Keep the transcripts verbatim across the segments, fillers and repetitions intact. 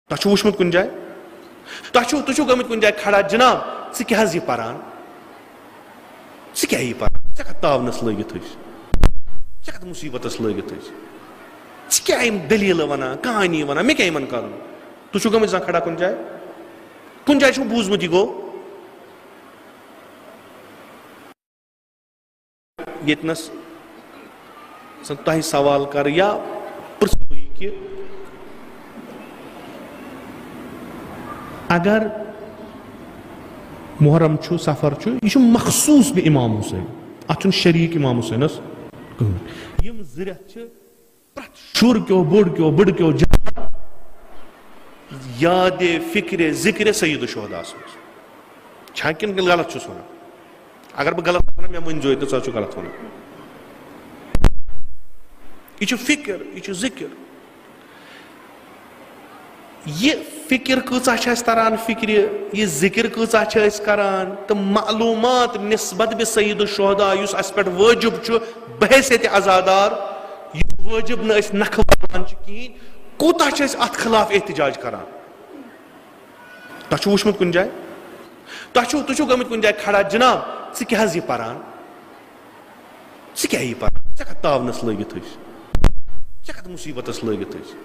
تۄہہِ چھُو وٕچھمُت کُنہِ جایہِ؟ تۄہہِ چھُو، تُہۍ چھُو گٔمٕتۍ کُنہِ جایہِ کھڑا، "جناب، ژٕ کیٛاہ حظ یہِ پران؟ ژٕ کیٛاہ یہِ پران؟ ژےٚ کَتھ تاونَس لٲگِتھ چھُے؟ ژےٚ کَتھ مُصیٖبتَس لٲگِتھ چھُے؟ ژٕ کیٛاہ یِم دٔلیٖلہٕ وَنان، کہانی وَنان؟ مےٚ کیٛاہ یِمَن کَرُن؟" تُہۍ چھُو گٔمٕتۍ زانٛہہ کھڑا کُنہِ جایہِ؟ کُنہِ جایہِ چھُو بوٗزمُت یہِ گوٚو؟ ییٚتنَس زَن تۄہہِ سوال کَرٕ یا پرٛژھو یہِ کہِ اگر محرم چھُ، صفر چھُ، یہِ چھُ مخصوٗص بہِ امام حسین، اَتھ چھُنہٕ شریٖک امام حسینَس کٕہٕنۍ۔ یِم زٕ رٮ۪تھ چھِ پرٛٮ۪تھ شُر کیو، بوٚڑ کیو، بٕڑٕ کیو جوان یادِ فِکرِ ذِکرِ سید الشہداہَس منٛز۔ چھا کِنہٕ غلط چھُس وَنان؟ اگر بہٕ غلط چھُس وَنان، مےٚ ؤنۍزیو تہٕ ژٕ چھُکھ غلط وَنان۔ یہِ چھُ فِکر، یہِ چھُ ذِکر۔ یہِ فِکر کۭژاہ چھِ اَسہِ تَران فِکرِ، یہِ ذِکر کۭژاہ چھِ أسۍ کَران، تہٕ معلوٗمات نسبت بہِ سید الشہداء یُس اَسہِ پٮ۪ٹھ وٲجِب چھُ بحیثیت عزادار، یُس وٲجِب نہٕ أسۍ نَکھٕ والان چھِ کِہیٖنۍ، کوٗتاہ چھِ أسۍ اَتھ خلاف احتجاج کَران؟ تۄہہِ چھُو وٕچھمُت کُنہِ جایہِ؟ تۄہہِ چھُو، تُہۍ چھُو گٔمٕتۍ کُنہِ جایہِ کھڑا، "جناب، ژٕ کیٛاہ حظ یہِ پران؟ ژٕ کیٛاہ یہِ پران؟ ژےٚ کَتھ تاونَس لٲگِتھ چھُے؟ ژےٚ کَتھ مُصیٖبتَس لٲگِتھ چھُے؟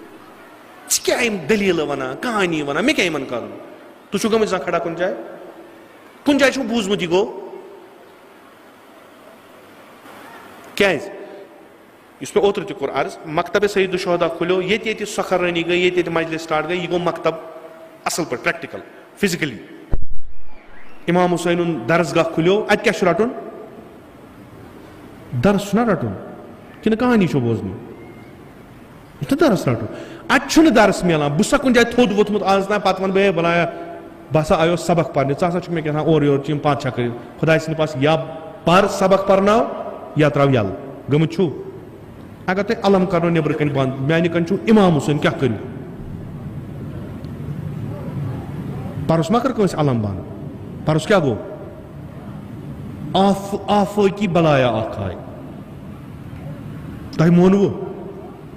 ژٕ کیٛاہ یِم دٔلیٖلہٕ وَنان، کہانی وَنان؟ مےٚ کیٛاہ یِمَن کَرُن؟" تُہۍ چھُو گٔمٕتۍ زانٛہہ کھڑا کُنہِ جایہِ؟ کُنہِ جایہِ چھُو بوٗزمُت یہِ گوٚو؟ کیٛازِ؟ یُس مےٚ اوترٕ تہِ کوٚر عرض، مکتب سید الشہداء کھُلیو، ییٚتہِ ییٚتہِ سۄکھر رٲنی گٔے، ییٚتہِ ییٚتہِ مجلس سٹارٹ گٔے، یہِ گوٚو مکتب اصل پٲٹھۍ، پریکٹیکل، فزیکلی۔ امام حسین ہُنٛد درسگاہ کھُلیو، اتہِ کیٛاہ چھُ رٹُن؟ درس چھُنہ رٹُن، کِنہٕ کہانی چھو بوزنہِ؟ یہِ چھُنہ درس رٹُن، اتہِ چھُنہٕ درس میلان۔ بہٕ چھُسا کُنہِ جایہِ تھوٚد ووٚتھمُت آز تام، پتہٕ ونہٕ بہٕ، "ہے بلایا، بہٕ ہسا آیوس سبق پرنہِ، ژٕ ہسا چھُکھ مےٚ کیٛاہ تام اورٕ یورٕ چیٖم پانہٕ چھکٕرۍ۔" خداے سٕنٛدِ پاسہٕ یا پر سبق پرناو یا تراو یَلہٕ۔ گٔمٕتۍ چھُو؟ اگر تۄہہِ علم کرنو نیٚبرٕ کنہِ بنٛد، میانہِ کنہِ چھُو امام حسین، کیٛاہ کٔرِو؟ پرُس ما کٔر کٲنٛسہِ علم بنٛد؟ پرُس کیٛاہ گوٚو؟ آف-، آفٲقی بلایا اکھ آے۔ تۄہہِ مونوٕ؟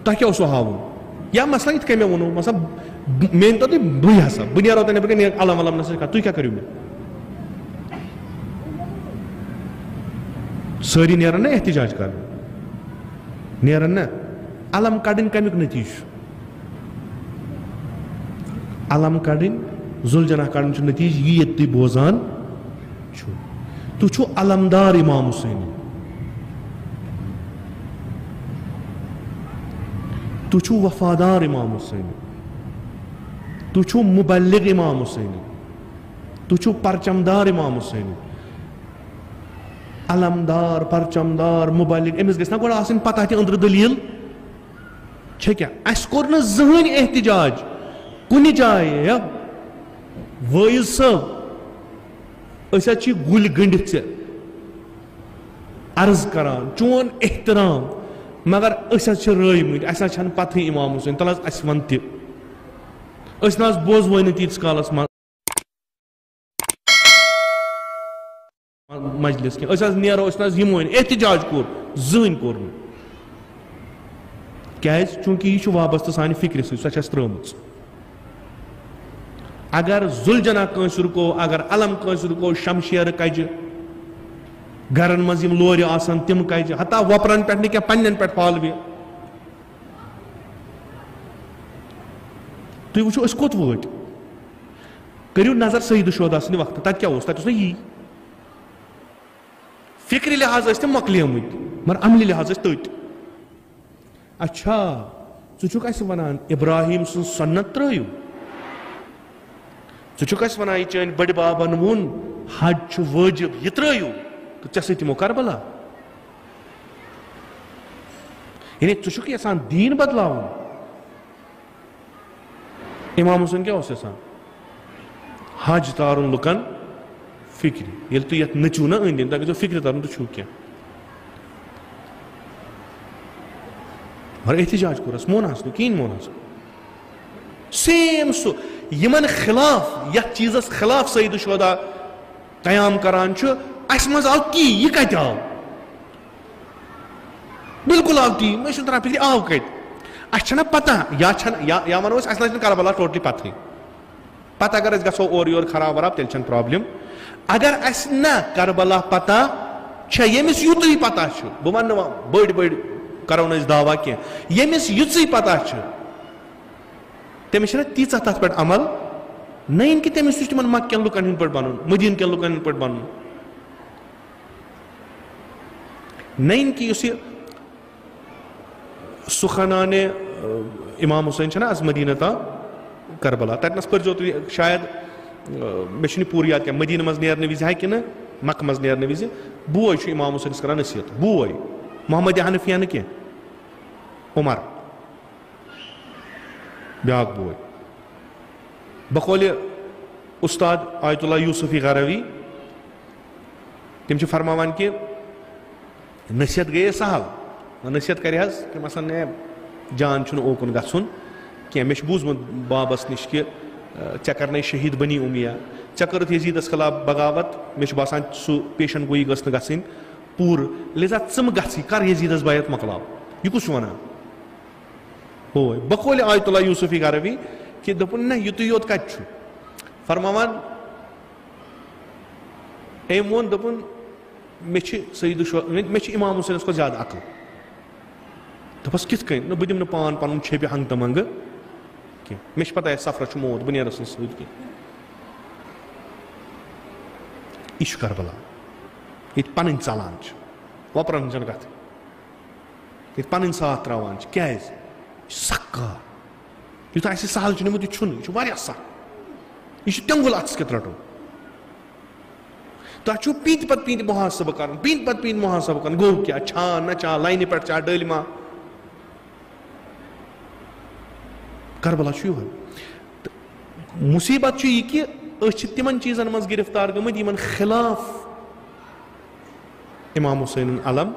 تۄہہِ کیٛاہ اوسوٕ ہاوُن؟ یا مثلاً یِتھ کٔنۍ مےٚ ووٚنوٕ، مثلاً ب-، مےٚ ؤنۍتو تُہۍ، بہٕ ہسا، بہٕ نیرو تۄہہِ نیٚبرٕ کَنہِ، نیرٕ علم ولم نہ سا کانٛہہ، تُہۍ کیٛاہ کٔرِو مےٚ؟ سٲری نیرَن نہ احتجاج کرنہِ؟ نیرَن نہ؟ علم کڑٕنۍ کمیُک نتیجہٕ چھُ؟ علم کڑٕنۍ، ذوالجناح کڑٕنۍ چھُ نتیجہٕ یی ییٚتہِ تُہۍ بوزان چھُو۔ تُہۍ چھُو علمدار امام حسینٕکۍ۔ تُہۍ چھُو وفادار امام حسینٕکۍ۔ تُہۍ چھُو مبلغ امام حسینٕکۍ۔ تُہۍ چھُو پرچمدار امام حسینٕکۍ۔ علمدار، پرچمدار، مبلغ، أمِس گژھِ نا گۄڈٕ آسٕنۍ پتہ تہِ أنٛدرٕ دٔلیٖل چھےٚ کیٛاہ۔ اَسہِ کوٚر نہٕ زٕہٕنۍ احتجاج کُنہِ جایہِ، ہے وٲیِز صٲب، أسۍ حظ چھِ گُلۍ گٔنٛڈِتھ ژےٚ عرض کران، چون احترام، مگر أسۍ حظ چھِ رٲوۍمٕتۍ، اَسہِ حظ چھَنہٕ پَتہٕے امام حسین، تَلہٕ حظ اَسہِ وَن تہِ۔ أسۍ نہ حظ بوزوٕے نہٕ تیٖتِس کالَس منٛز مجلس کینٛہہ، أسۍ حظ نیرو، أسۍ نہ حظ یِموٕے نہٕ، احتجاج کوٚر، زٕہٕنۍ کوٚر نہٕ۔ کیٛازِ؟ چوٗنٛکہِ یہِ چھُ وابستہٕ سانہِ فِکرِ سۭتۍ، سۄ چھِ اَسہِ ترٛٲومٕژ۔ اگر ذوالجناح کٲنٛسہِ رُکو، اگر علم کٲنٛسہِ رُکو، شمشیرٕ کجہِ، گرن منٛز یِم لورِ آسن تِم کجہِ، حتیٰ وۄپرن پٮ۪ٹھ نہٕ کینٛہہ، پننٮ۪ن پٮ۪ٹھ پھالوِ۔ تُہۍ وٕچھِو أسۍ کوٚت وٲتۍ۔ کٔرِو نظر سید الشہداء سٕنٛدِ وقتہٕ، تَتہِ کیٛاہ اوس؟ تَتہِ اوس نہ یی۔ فِکرِ لحاظ ٲسۍ تِم مۄکلیمٕتۍ، مگر عملہِ لحاظ ٲسۍ تٔتۍ۔ اچھا، ژٕ چھُکھ اَسہِ وَنان ابراہیم سٕنٛز سنت ترٛٲیِو؟ ژٕ چھُکھ اَسہِ وَنان یہِ چٲنۍ بٔڈِ بابن ووٚن حج چھُ وٲجِب، یہِ ترٛٲیِو؟ تہٕ ژےٚ سۭتۍ یِمو کربلا؟ یعنی ژٕ چھُکھ یَژھان دیٖن بدلاوُن؟ امام حسین کیٛاہ اوس یژھان؟ حج تارُن لُکن فکرِ۔ ییٚلہِ تُہۍ یتھ نٔژِو نا أنٛدۍ أنٛدۍ، تۄہہِ گژھیو فکرِ ترُن تُہۍ چھِو کیٛاہ۔ مگر احتجاج کوٚرس، مونہس نہٕ، کِہیٖنۍ مونہس۔ سیم سُہ، یِمن خلاف، یتھ چیٖزس خلاف سید الشہدا قیام کران چھُ، اسہِ منٛز آو تی، یہِ کتہِ آو؟ بالکل آو تی، مےٚ چھُنہٕ تران فِکرِ آو کَتہِ۔ اَسہِ چھَنہ پتہ، یا چھَنہٕ، یا، یا وَنو أسۍ، اَسہِ نہ چھَنہٕ کربلا ٹوٹلی پَتہٕے۔ پَتہٕ اگر أسۍ گژھو اورٕ یورٕ خراب وراب، تیٚلہِ چھَنہٕ پرابلم۔ اگر اَسہِ نہ کربلا پتہ چھےٚ، ییٚمِس یُتُے پتہ چھُ، بہٕ وَنہٕ نہٕ وۄنۍ بٔڑۍ بٔڑۍ کرو نہٕ أسۍ دعویٰ کینٛہہ، ییٚمِس یُژٕے پتہ چھُ، تٔمِس چھَنہ تیٖژاہ تَتھ پٮ۪ٹھ عمل، نہ یِن کہِ تٔمِس چھُ تِمن مکہ کٮ۪ن لُکن ہٕنٛدۍ پٲٹھۍ بَنُن، مدیٖنہٕ کٮ۪ن لُکن ہٕنٛدۍ پٲٹھۍ بَنُن۔ نہ یِن کہِ یُس یہِ سخنانِ، اہ، امام حسین چھَنہ از مدینہ تام کربلا، تتنس پٔرزیو تُہۍ شاید، اہ، مےٚ چھُنہٕ پوٗرٕ یاد کینٛہہ، مدینہ منٛز نیرنہٕ وِزِ ہا کِنہٕ مکہ منٛز نیرنہٕ وِزِ، بوے چھُ امام حسینس کران نصیحت، بوے، محمد حنفیہ نہٕ کینٛہہ، عمر، بیاکھ بوے۔ بقولِ استاد آیت اللہ یوسفی غروی، تِم چھِ فرماوان کہِ نصیحت گٔیے سہل۔ وۄنۍ نصیحت کرِ حظ، تِم آسان، "ہے، جان چھُنہٕ اوکُن گژھُن کینٛہہ۔ مےٚ چھُ بوٗزمُت بابس نِش کہِ، اہ، ژےٚ کرنَے شہید بنی امیہ، ژےٚ کٔرٕتھ یزیدس خلاف بغاوت۔ مےٚ چھُ باسان سُہ پیشن گویی گٔژھ نہٕ گژھٕنۍ پوٗرٕ، لہذا ژٕ مہٕ گژھٕے، کر یزیدس بیعت، مۄکلاو۔" یہِ کُس چھُ ونان؟ ہوے بقولِ آیت اللہ یوسفی غروی کہِ دوٚپُن، "نہ، یُتُے یوت کتہِ چھُ؟" فرماوان، أمۍ ووٚن، دوٚپُن، "مےٚ چھِ سید الشہ-، مےٚ، مےٚ چھِ امام حسینس کھۄتہٕ زیادٕ عقل۔" دوٚپُس، "کِتھ کٔنۍ؟" "نہ، بہٕ دِمہٕ نہٕ پان پنُن چھیٚپہِ ہنٛگ تہٕ منٛگہٕ کینٛہہ۔ مےٚ چھِ پتہ، یتھ سفرس چھُ موت، بہٕ نیرس نہٕ سۭتۍ کینٛہہ۔" یہِ چھُ کربلا، ییٚتہِ پنٕنۍ ژلان چھِ، وۄپرن ہٕنٛز چھنہٕ کتھٕے۔ ییٚتہِ پنٕنۍ ساتھ تراوان چھِ۔ کیازِ؟ یہِ چھُ سخ کار۔ یُتھ اَسہِ سہل چھُ نیومُت، یہِ چھُنہٕ، یہِ چھُ واریاہ سخ۔ یہِ چھُ تیوٚنگُل اَتھَس کیُتھ رَٹُن۔ تۄہہِ چھُو پیٖنتہِ پتہٕ پیٖنتہِ محاسبہٕ کَرُن، پیٖنتہِ پتہٕ پیٖنتہِ محاسبہٕ کَرُن، گوٚو کیٛاہ، چھا نہ چھا، لاینہِ پٮ۪ٹھ چھا، ڈٔلۍ ما؟ کربلا چھُ یِہوٚے۔ تہٕ مُصیٖبت چھُ یہِ کہِ أسۍ چھِ تِمن چیٖزن منٛز گِرفتار گٔمٕتۍ، یِمن خلاف امام حسینُن علم